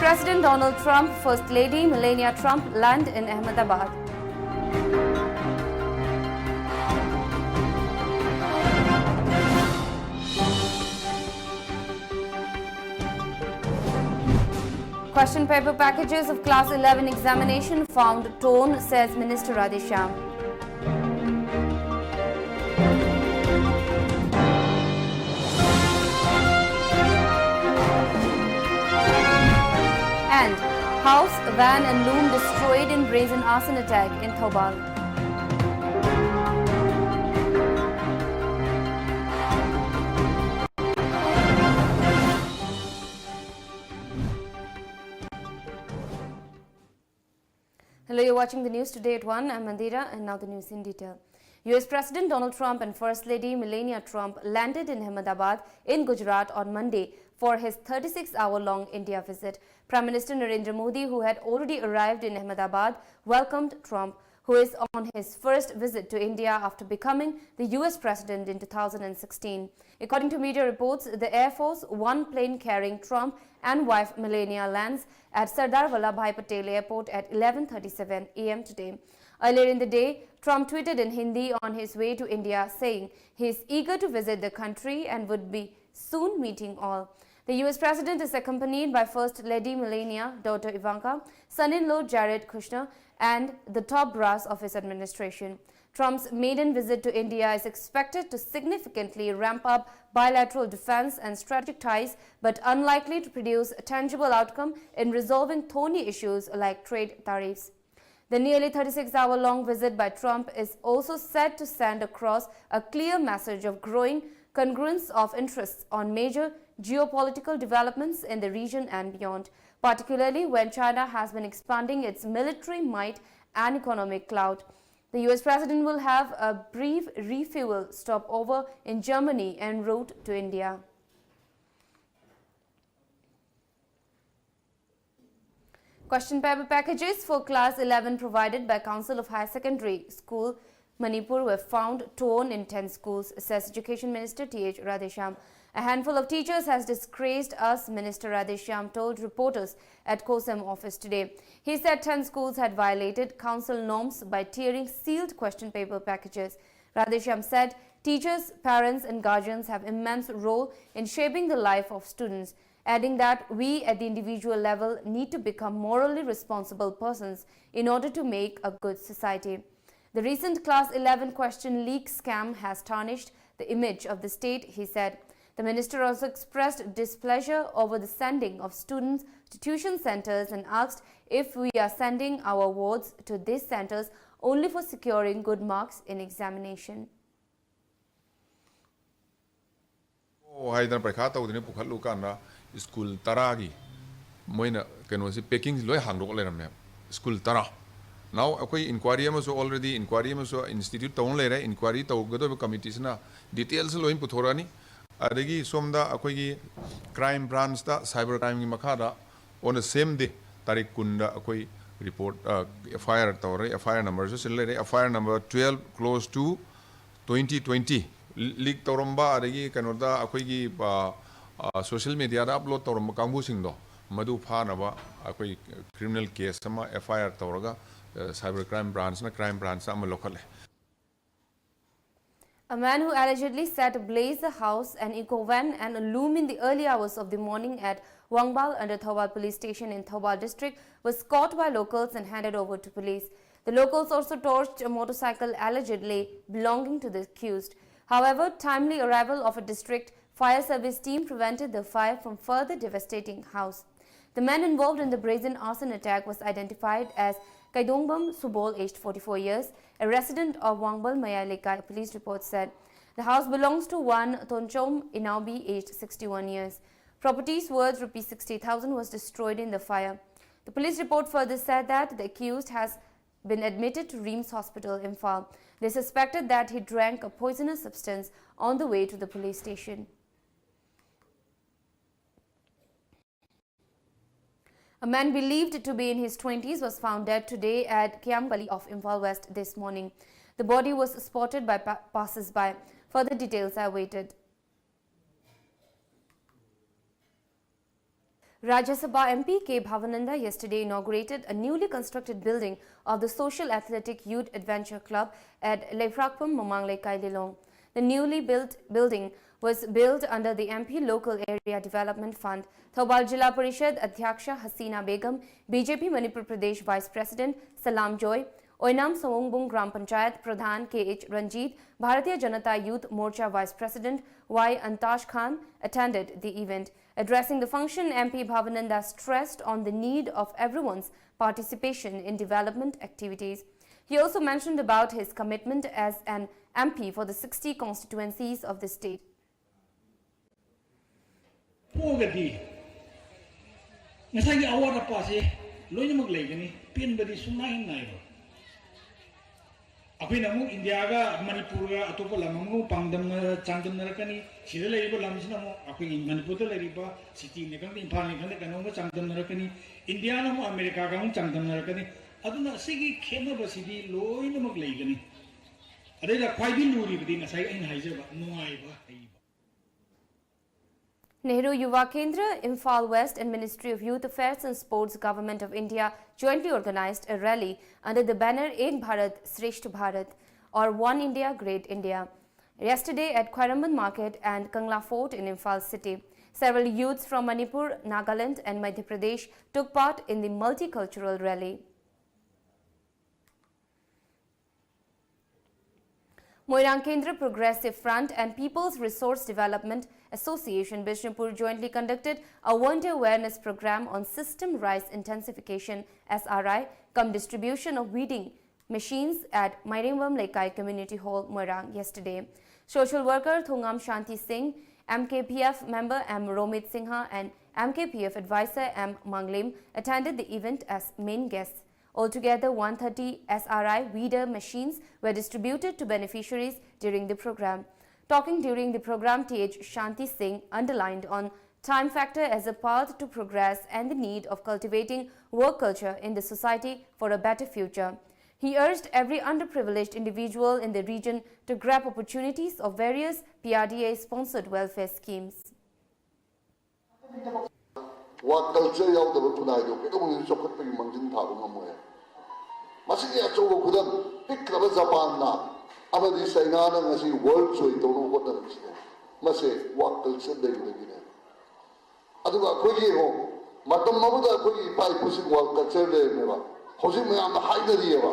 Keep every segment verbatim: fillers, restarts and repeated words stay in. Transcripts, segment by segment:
President Donald Trump, First Lady Melania Trump land in Ahmedabad. Question paper packages of class eleven examination found torn, says Minister Radheshyam. And house, van and loom destroyed in brazen arson attack in Thoubal. Hello, you're watching the news today at one. I'm Mandira, and now the news in detail. U S President Donald Trump and First Lady Melania Trump landed in Ahmedabad in Gujarat on Monday for his thirty-six hour long India visit. Prime Minister Narendra Modi, who had already arrived in Ahmedabad, welcomed Trump, who is on his first visit to India after becoming the U S president in two thousand sixteen. According to media reports, the Air Force One plane carrying Trump and wife Melania lands at Sardar Vallabhbhai Patel Airport at eleven thirty-seven a m today. Earlier in the day, Trump tweeted in Hindi on his way to India, saying he is eager to visit the country and would be soon meeting all. The U S president is accompanied by First Lady Melania, daughter Ivanka, son-in-law Jared Kushner, and the top brass of his administration. Trump's maiden visit to India is expected to significantly ramp up bilateral defense and strategic ties, but unlikely to produce a tangible outcome in resolving thorny issues like trade tariffs. The nearly thirty-six hour long visit by Trump is also set to send across a clear message of growing congruence of interests on major geopolitical developments in the region and beyond, particularly when China has been expanding its military might and economic clout. The U S president will have a brief refuel stopover in Germany en route to India. Question paper packages for class eleven provided by Council of Higher Secondary School Manipur were found torn in ten schools, says Education Minister Th Radheshyam. A handful of teachers has disgraced us, Minister Radheshyam told reporters at COHSEM office today. He said ten schools had violated council norms by tearing sealed question paper packages. Radheshyam said teachers, parents and guardians have immense role in shaping the life of students, adding that we at the individual level need to become morally responsible persons in order to make a good society. The recent Class eleven question leak scam has tarnished the image of the state, he said. The minister also expressed displeasure over the sending of students to tuition centers and asked if we are sending our wards to these centers only for securing good marks in examination. ꯑꯣ ꯍꯥꯏꯗꯅ ꯄꯩꯈꯥ ꯇꯧꯗꯅ ꯄꯨꯈꯠꯂꯨ ꯀꯥꯟꯗ school ꯇꯔꯥꯒꯤ ꯃꯣꯏꯅ ꯀꯩꯅꯣꯁꯤ ꯄꯦꯀꯤꯡꯁꯤ ꯂꯣꯏ ꯍꯥꯡꯗꯣꯛ ꯂꯩꯔꯝꯃꯦ꯫ ꯁ꯭ꯀꯨꯜ ꯇꯔꯥ꯫ Now ꯑꯩꯈꯣꯏ ꯏꯟꯀ꯭ꯋꯥꯏꯔꯤ ꯑꯃꯁꯨ already ꯏꯟꯀ꯭ꯋꯥꯏꯔꯤ ꯑꯃꯁꯨ ꯏꯟꯁꯇꯤꯇ꯭ꯌꯨꯠ ꯇꯧꯅ ꯂꯩꯔꯦ꯫ ꯏꯟꯀ꯭ꯋꯥꯏꯔꯤ ꯇꯧꯒꯗꯣꯏꯕ ꯀꯃꯤꯇꯤꯁꯤꯅ ꯗꯤꯇꯦꯜꯁ ꯂꯣꯏ ꯄꯨꯊꯣꯔꯛꯑꯅꯤ꯫ ꯑꯗꯒꯤ ꯁꯣꯝꯗ ꯑꯩꯈꯣꯏꯒꯤ ꯀ꯭ꯔꯥꯏꯝ ꯕ꯭ꯔꯥꯟꯁꯇ ꯁꯥꯏꯕꯔ ꯀ꯭ꯔꯥꯏꯝꯒꯤ ꯃꯈꯥꯗ on the same day ꯇꯥꯔꯤꯛ ꯀꯨꯟꯗ ꯑꯩꯈꯣꯏ ꯔꯤꯄꯣꯔꯠ ꯑꯦꯐ ꯑꯥꯏ ꯑꯥꯔ ꯇꯧꯔꯦ꯫ ꯑꯦꯐ ꯑꯥꯏ ꯑꯥꯔ ꯅꯝꯕꯔꯁꯨ ꯁꯤꯗ ꯂꯩꯔꯦ꯫ F I R number twelve close to twenty twenty leak ꯇꯧꯔꯝꯕ ꯑꯗꯒꯤ ꯀꯩꯅꯣꯗ ꯑꯩꯈꯣꯏꯒꯤ ꯁꯣꯁꯤꯌꯦꯜ ꯃꯦꯗꯤꯌꯥꯗ ꯑꯞꯂꯣꯗ ꯇꯧꯔꯝꯕ ꯀꯥꯡꯕꯨꯁꯤꯡꯗꯣ ꯃꯗꯨ ꯐꯥꯅꯕ ꯑꯩꯈꯣꯏ ꯀ꯭ꯔꯤꯃꯤꯅꯦꯜ ꯀꯦꯁ ꯑꯃ ꯑꯦꯐ ꯑꯥꯏ ꯑꯥꯔ ꯇꯧꯔꯒ ꯁꯥꯏꯕꯔ ꯀ꯭ꯔꯥꯏꯝ ꯕ꯭ꯔꯥꯟꯁꯅ ꯀ꯭ꯔꯥꯏꯝ ꯕ꯭ꯔꯥꯟꯁꯇ ꯑꯃ ꯂꯧꯈꯠꯂꯦ꯫ A man who allegedly set ablaze a house, an eco van, and a loom in the early hours of the morning at Wangbal under Thoubal Police Station in Thoubal district was caught by locals and handed over to police. The locals also torched a motorcycle allegedly belonging to the accused. However, timely arrival of a district fire service team prevented the fire from further devastating house. The man involved in the brazen arson attack was identified as Kaidongbam Subol, aged forty-four years, a resident of Wangbal Mayai Lekai, police report said. The house belongs to one Tonchom Inaobi, aged sixty-one years. Properties worth rupees sixty thousand was destroyed in the fire. The police report further said that the accused has been admitted to RIMS Hospital, Imphal. They suspected that he drank a poisonous substance on the way to the police station. A man believed to be in his twenties was found dead today at Kiamgali of Imphal West this morning. The body was spotted by pa- passers-by. Further details are awaited. Rajya Sabha M P K Bhavananda yesterday inaugurated a newly constructed building of the Social Athletic Youth Adventure Club at Leifrakpam Mamang Leikai Lilong. The newly built building was built under the M P Local Area Development Fund. Thoubal Jila Parishad Adhyaksha Hasina Begum, B J P Manipur Pradesh Vice President Salam Joy, Oinam Sawungbung Gram Panchayat Pradhan K H Ranjit, Bharatiya Janata Youth Morcha Vice President Y Antash Khan attended the event. Addressing the function, M P Bhavananda stressed on the need of everyone's participation in development activities. He also mentioned about his commitment as an M P for the sixty constituencies of the state. ꯄꯣꯛꯑꯒꯗꯤ ꯉꯁꯥꯏꯒꯤ ꯑꯋꯥꯠ ꯑꯄꯥꯁꯦ ꯂꯣꯏꯅꯃꯛ ꯂꯩꯒꯅꯤ, ꯄꯦꯟꯕꯗꯤ ꯁꯨꯡꯅꯥꯏ ꯅꯥꯏꯔꯣꯏ꯫ ꯑꯩꯈꯣꯏꯅ ꯑꯃꯨꯛ ꯏꯟꯗꯤꯌꯥꯒ ꯃꯅꯤꯄꯨꯔꯒ ꯑꯇꯣꯞꯄ ꯂꯝ ꯑꯃꯒ ꯄꯥꯡꯗꯝꯅ ꯆꯥꯡꯗꯝꯅꯔꯛꯀꯅꯤ꯫ ꯁꯤꯗ ꯂꯩꯔꯤꯕ ꯂꯝꯁꯤꯅ ꯑꯃꯨꯛ ꯑꯩꯈꯣꯏꯒꯤ ꯃꯅꯤꯄꯨꯔꯗ ꯂꯩꯔꯤꯕ ꯁꯤꯇꯤꯅꯤ ꯈꯪꯗꯦ, ꯏꯝꯐꯥꯜꯅꯤ ꯈꯪꯗꯦ, ꯀꯩꯅꯣꯝꯒ ꯆꯥꯡꯗꯝꯅꯔꯛꯀꯅꯤ꯫ ꯏꯟꯗꯤꯌꯥꯅ ꯑꯃꯨꯛ ꯑꯃꯦꯔꯤꯀꯥꯒ ꯑꯃꯨꯛ ꯆꯥꯡꯗꯝꯅꯔꯛꯀꯅꯤ꯫ ꯑꯗꯨꯅ ꯁꯤꯒꯤ ꯈꯦꯠꯅꯕꯁꯤꯗꯤ ꯂꯣꯏꯅꯃꯛ ꯂꯩꯒꯅꯤ꯫ ꯑꯗꯩꯗ ꯈ꯭ꯋꯥꯏꯗꯒꯤ ꯂꯨꯔꯤꯕꯗꯤ ꯉꯁꯥꯏ ꯑꯩꯅ ꯍꯥꯏꯖꯕ ꯅꯨꯡꯉꯥꯏꯕ, ꯍꯩꯕ꯫ Nehru Yuva Kendra, Imphal West and Ministry of Youth Affairs and Sports, Government of India jointly organized a rally under the banner Ek Bharat Shreshtha Bharat or One India Great India yesterday at Khwairamband Market and Kangla Fort in Imphal city. Several youths from Manipur, Nagaland and Madhya Pradesh took part in the multicultural rally. Moirang Kendra Progressive Front and People's Resource Development Association Bishnupur jointly conducted a one-day awareness program on system rice intensification, S R I, cum distribution of weeding machines at Mairingwam Leikai Community Hall, Moirang yesterday. Social worker Thongam Shanti Singh, M K P F member M Romit Singha and M K P F advisor M Manglim attended the event as main guests. Altogether, one thirty S R I weeder machines were distributed to beneficiaries during the program. Talking during the program, T H Shanti Singh underlined on time factor as a path to progress and the need of cultivating work culture in the society for a better future. He urged every underprivileged individual in the region to grab opportunities of various P R D A sponsored welfare schemes. Work culture ꯌꯥꯎꯗꯕ ꯈꯨꯟꯅꯥꯏꯗꯣ ꯀꯩꯗꯧꯅꯨꯡꯗ ꯆꯥꯎꯈꯠꯄꯒꯤ ꯃꯥꯡꯖꯤꯜ ꯊꯥꯕ ꯉꯝꯃꯣꯏ꯫ ꯃꯁꯤꯒꯤ ꯑꯆꯧꯕ ꯈꯨꯗꯝ ꯄꯤꯛꯈ꯭ꯔꯕ ꯖꯄꯥꯟꯅ ꯑꯃꯗꯤ ꯆꯩꯅꯥꯅ ꯉꯁꯤ ꯋꯥꯔꯜ ꯖꯣꯏ ꯇꯧꯅꯕ ꯍꯣꯠꯅꯔꯤꯕꯁꯤꯅꯦ꯫ ꯃꯁꯦ ꯋꯥꯔꯛ ꯀꯜꯆꯔ ꯂꯩꯕꯗꯒꯤꯅꯦ꯫ ꯑꯗꯨꯒ ꯑꯩꯈꯣꯏꯒꯤ ꯌꯦꯡꯉꯣ, ꯃꯇꯝ ꯑꯃꯗ ꯑꯩꯈꯣꯏꯒꯤ ꯏꯄꯥ ꯏꯄꯨꯁꯤꯡ ꯋꯥꯔꯜ ꯀꯜꯆꯔ ꯂꯩꯔꯝꯃꯦꯕ꯫ ꯍꯧꯖꯤꯛ ꯃꯌꯥꯝꯅ ꯍꯥꯏꯅꯔꯤꯑꯕ,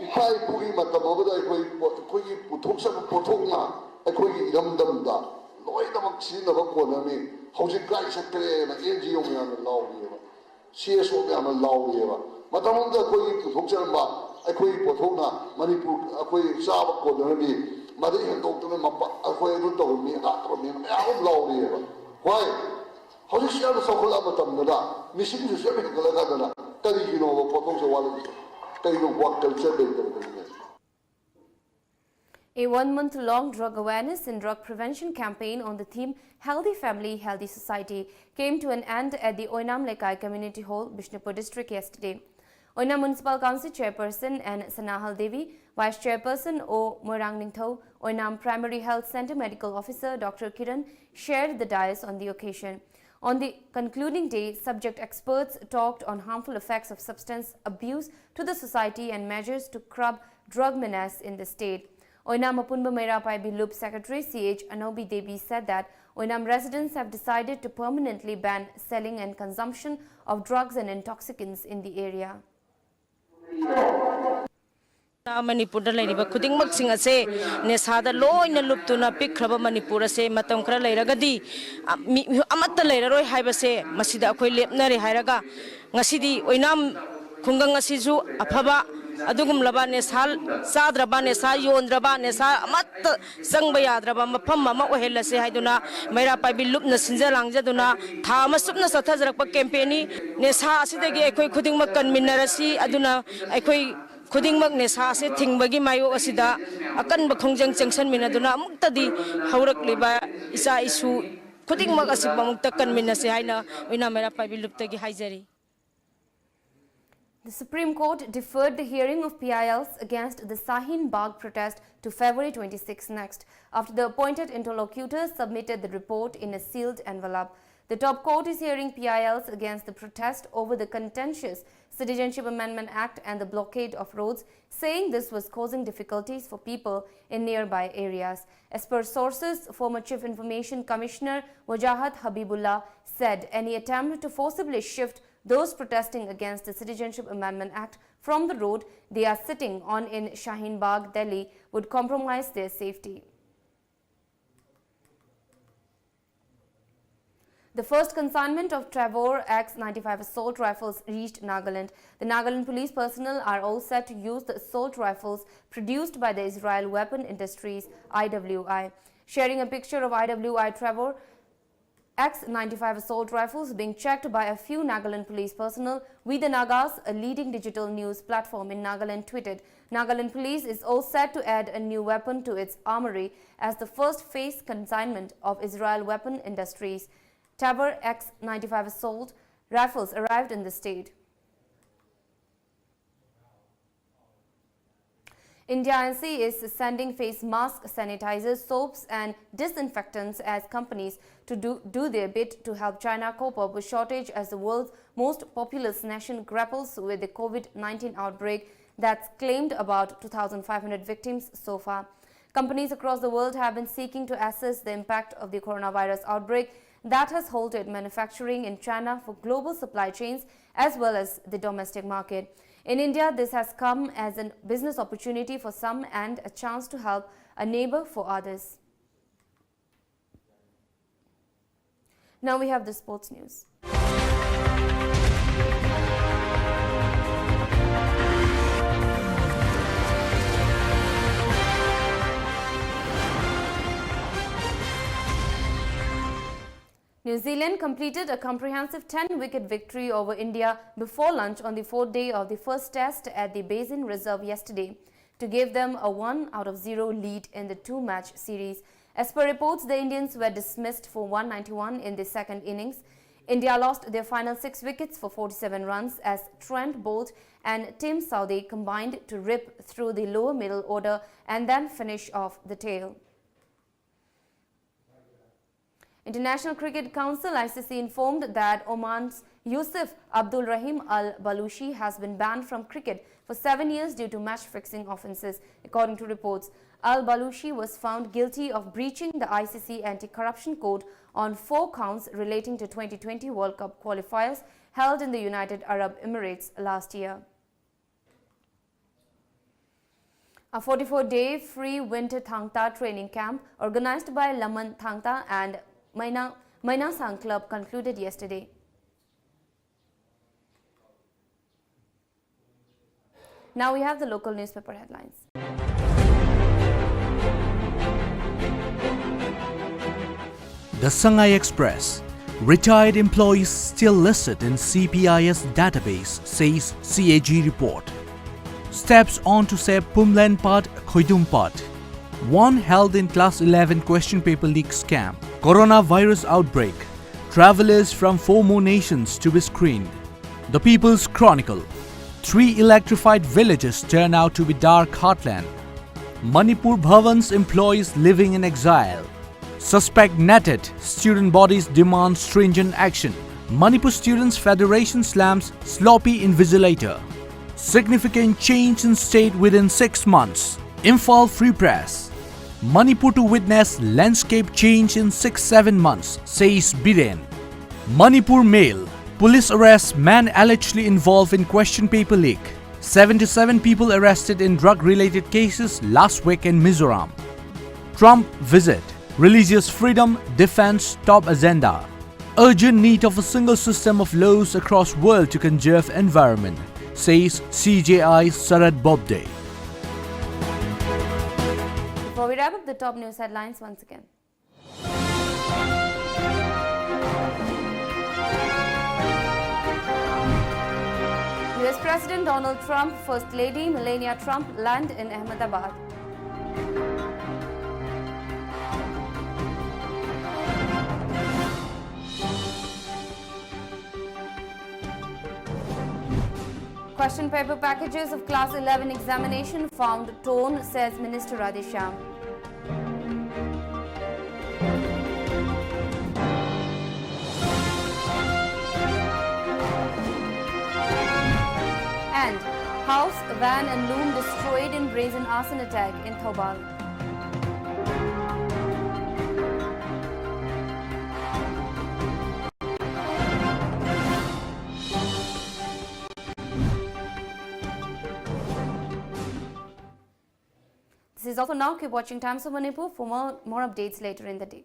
ꯏꯄꯥ ꯏꯄꯨꯒꯤ ꯃꯇꯝ ꯑꯃꯗ ꯑꯩꯈꯣꯏ ꯄꯣ-, ꯑꯩꯈꯣꯏꯒꯤ ꯄꯨꯊꯣꯛꯆꯕ ꯄꯣꯠꯊꯣꯛꯅ ꯑꯩꯈꯣꯏꯒꯤ ꯏꯔꯝꯗꯝꯗ ꯂꯣꯏꯅꯃꯛ ꯁꯤꯖꯤꯟꯅꯕ ꯀꯣꯟꯅꯔꯝꯃꯤ, ꯍꯧꯖꯤꯛ ꯀꯥꯏ ꯆꯠꯈ꯭ꯔꯦꯅ ꯑꯦꯟ ꯖꯤ ꯑꯣ ꯃꯌꯥꯝꯅ ꯂꯥꯎꯔꯤꯑꯕ, ꯁꯤ ꯑꯦꯁ ꯑꯣ ꯃꯌꯥꯝꯅ ꯂꯥꯎꯔꯤꯑꯕ꯫ ꯃꯇꯝ ꯑꯃꯗ ꯑꯩꯈꯣꯏꯒꯤ ꯄꯨꯊꯣꯛꯆꯔꯝꯕ ꯑꯩꯈꯣꯏꯒꯤ ꯄꯣꯠꯊꯣꯛꯅ ꯃꯅꯤꯄꯨꯔ ꯑꯩꯈꯣꯏ ꯆꯥꯕ ꯀꯣꯟꯅꯔꯝꯃꯤ, ꯃꯗꯩ ꯍꯦꯟꯗꯣꯛꯇꯅ ꯃꯄꯥ-, ꯑꯩꯈꯣꯏ ꯑꯗꯨ ꯇꯧꯔꯝꯃꯤ, ꯑꯗꯥ ꯇꯧꯔꯝꯃꯤ ꯃꯌꯥꯝ ꯑꯃ ꯂꯥꯎꯔꯤꯑꯕ꯫ ꯍꯣꯏ, ꯍꯧꯖꯤꯛꯁꯨ ꯌꯥꯝꯅ ꯆꯥꯎꯈꯠꯂꯛꯑ ꯃꯇꯝꯗꯨꯗ ꯃꯤꯁꯤꯡꯁꯨ ꯌꯥꯝ ꯍꯦꯟꯒꯠꯂꯀꯥꯟꯗꯅ ꯀꯔꯤꯒꯤꯅꯣꯕ ꯄꯣꯠꯊꯣꯛꯁꯦ ꯋꯥꯠꯂꯛꯏꯁꯦ? ꯀꯩꯅꯣ ꯋꯥꯔꯛ ꯀꯜꯆꯔ ꯂꯩꯇꯕꯗꯒꯤꯅꯦ꯫ A one-month-long drug awareness and drug prevention campaign on the theme Healthy Family, Healthy Society came to an end at the Oinam Lekai Community Hall, Bishnupur District yesterday. Oinam Municipal Council Chairperson N Sanahal Devi, Vice Chairperson O Moirang Ningthou, Oinam Primary Health Centre Medical Officer Doctor Kiran shared the dais on the occasion. On the concluding day, subject experts talked on harmful effects of substance abuse to the society and measures to curb drug menace in the state. Oinam Apunba Meira Paibi Lup Secretary C H Anobi Devi said that Oinam residents have decided to permanently ban selling and consumption of drugs and intoxicants in the area. ꯃꯅꯤꯄꯨꯔꯗ ꯂꯩꯔꯤꯕ ꯈꯨꯗꯤꯡꯃꯛꯁꯤꯡ ꯑꯁꯦ ꯅꯦꯁꯥꯗ ꯂꯣꯏꯅ ꯂꯨꯞꯇꯨꯅ ꯄꯤꯛꯈ꯭ꯔꯕ ꯃꯅꯤꯄꯨꯔ ꯑꯁꯦ ꯃꯇꯝ ꯈꯔ ꯂꯩꯔꯒꯗꯤ, ꯑ, ꯃꯤ, ꯃꯤꯍꯨ-, ꯑꯃꯠꯇ ꯂꯩꯔꯔꯣꯏ ꯍꯥꯏꯕꯁꯦ ꯃꯁꯤꯗ ꯑꯩꯈꯣꯏ ꯂꯦꯞꯅꯔꯦ ꯍꯥꯏꯔꯒ, ꯉꯁꯤꯗꯤ ꯑꯣꯏꯅꯥꯝ ꯈꯨꯡꯒꯪ ꯑꯁꯤꯁꯨ ꯑꯐꯕ, ꯑꯗꯨꯒꯨꯝꯂꯕ ꯅꯦꯁꯥ ꯆꯥꯗ꯭ꯔꯕ, ꯅꯦꯁꯥ ꯌꯣꯟꯗ꯭ꯔꯕ, ꯅꯦꯁꯥ ꯑꯃꯠꯇ ꯆꯪꯕ ꯌꯥꯗ꯭ꯔꯕ ꯃꯐꯝ ꯑꯃ ꯑꯣꯏꯍꯜꯂꯁꯦ ꯍꯥꯏꯗꯨꯅ ꯃꯩꯔꯥ ꯄꯥꯏꯕꯤ ꯂꯨꯞꯅ ꯁꯤꯟꯖ ꯂꯥꯡꯖꯗꯨꯅ ꯊꯥ ꯑꯃ ꯆꯨꯞꯅ ꯆꯠꯊꯖꯔꯛꯄ ꯀꯦꯝꯄꯦꯟꯅꯤ꯫ ꯅꯦꯁꯥ ꯑꯁꯤꯗꯒꯤ ꯑꯩꯈꯣꯏ ꯈꯨꯗꯤꯡꯃꯛ ꯀꯟꯃꯤꯟꯅꯔꯁꯤ꯫ ꯑꯗꯨꯅ ꯑꯩꯈꯣꯏ ꯈꯨꯗꯤꯡꯃꯛ ꯅꯦꯁꯥ ꯑꯁꯤ ꯊꯤꯡꯕꯒꯤ ꯃꯥꯌꯣꯛ ꯑꯁꯤꯗ ꯑꯀꯟꯕ ꯈꯣꯡꯖꯪ ꯆꯪꯁꯟꯃꯤꯟꯅꯗꯨꯅ ꯑꯃꯨꯛꯇꯗꯤ ꯍꯧꯔꯛꯂꯤꯕ ꯏꯆꯥ ꯏꯁꯨ ꯈꯨꯗꯤꯡꯃꯛ ꯑꯁꯤ ꯑꯃꯨꯛꯇ ꯀꯟꯃꯤꯟꯅꯁꯤ ꯍꯥꯏꯅ ꯑꯣꯏꯅꯥꯝ ꯃꯩꯔꯥ ꯄꯥꯏꯕꯤ ꯂꯨꯞꯇꯒꯤ ꯍꯥꯏꯖꯔꯤ꯫ The Supreme Court deferred the hearing of P I Ls against the Shaheen Bagh protest to February twenty-six next, after the appointed interlocutors submitted the report in a sealed envelope. The top court is hearing P I Ls against the protest over the contentious Citizenship Amendment Act and the blockade of roads, saying this was causing difficulties for people in nearby areas. As per sources, former Chief Information Commissioner Wajahat Habibullah said any attempt to forcibly shift those protesting against the Citizenship Amendment Act from the road they are sitting on in Shaheen Bagh, Delhi, would compromise their safety. The first consignment of Tavor X ninety-five assault rifles reached Nagaland. The Nagaland police personnel are all set to use the assault rifles produced by the Israel Weapon Industries, I W I. Sharing a picture of I W I Tavor X ninety-five assault rifles being checked by a few Nagaland police personnel, We the Nagas, a leading digital news platform in Nagaland, tweeted, "Nagaland police is all set to add a new weapon to its armory as the first phase consignment of Israel Weapon Industries Tavor X ninety-five assault rifles arrived in the state." India I N C is sending face masks, sanitizers, soaps, and disinfectants as companies to do, do their bit to help China cope up with shortage as the world's most populous nation grapples with the COVID nineteen outbreak that's claimed about two thousand five hundred victims so far. Companies across the world have been seeking to assess the impact of the coronavirus outbreak that has halted manufacturing in China for global supply chains as well as the domestic market. In India, this has come as a business opportunity for some and a chance to help a neighbor for others. Now we have the sports news. New Zealand completed a comprehensive ten-wicket victory over India before lunch on the fourth day of the first test at the Basin Reserve yesterday to give them a one out of zero lead in the two-match series. As per reports, the Indians were dismissed for one ninety-one in the second innings. India lost their final six wickets for forty-seven runs as Trent Boult and Tim Southee combined to rip through the lower middle order and then finish off the tail. International Cricket Council, I C C, informed that Oman's Yusuf Abdul Rahim Al Balushi has been banned from cricket for seven years due to match fixing offences, according to reports. Al Balushi was found guilty of breaching the I C C anti corruption code on four counts relating to twenty twenty World Cup qualifiers held in the United Arab Emirates last year. A forty-four day free winter Thangta training camp organized by Laman Thangta and Maina, Mainasang Club concluded yesterday. Now we have the local newspaper headlines. The Sangai Express. Retired employees still listed in C P I S database, says C A G report. Steps on to say Pumlen Pat, Khoidum Pat. One held in class eleven question paper leak scam. Coronavirus outbreak. Travelers from four more nations to be screened. The People's Chronicle. Three electrified villages turn out to be dark heartland. Manipur Bhavan's employees living in exile. Suspect netted, student bodies demand stringent action. Manipur Students Federation slams sloppy invigilator. Significant change in state within six months. Imphal Free Press. Manipur to witness landscape change in six seven months, says Biren. Manipur Mail. Police arrests man allegedly involved in question paper leak. Seventy-seven people arrested in drug-related cases last week in Mizoram. Trump visit. Religious freedom, defense, top agenda. Urgent need of a single system of laws across world to conserve environment, says C J I Sarad Bobde. Before we wrap up, the top news headlines once again. U S President Donald Trump, First Lady Melania Trump land in Ahmedabad. Question paper packages of class eleven examination found torn, says Minister Radheshyam. And house, van and loom destroyed in brazen arson attack in Thoubal. This is all for now. Keep watching Times of Manipur for more, more updates later in the day.